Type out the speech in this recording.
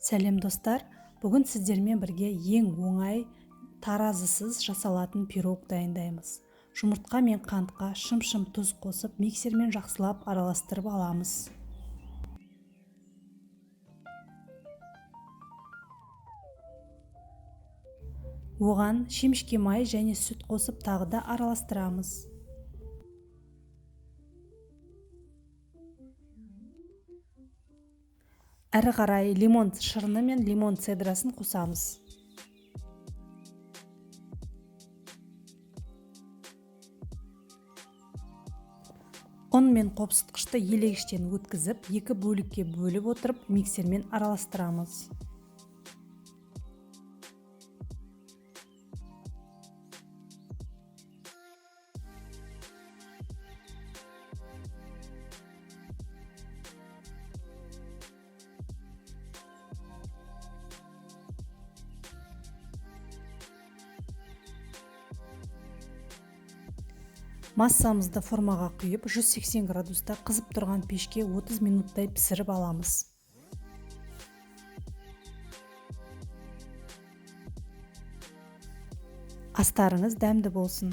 Сәлем, достар! Бүгін сіздермен бірге ең оңай, таразысыз жасалатын пирог дайындаймыз. Жұмыртқа мен қантқа шым-шым тұз қосып, миксермен жақсылап араластырып аламыз. Оған шемішке май және сүт қосып, тағы да араластырамыз. Әрі қарай лимон шырыны мен лимон цедрасын қосамыз. Ұн мен қопсытқышты елегіштен өткізіп, екі бөлікке бөліп отырып, миксермен араластырамыз. Массамызды формаға құйып, 180 градуста қызып тұрған пешке 30 минуттай пісіріп аламыз. Астарыңыз дәмді болсын.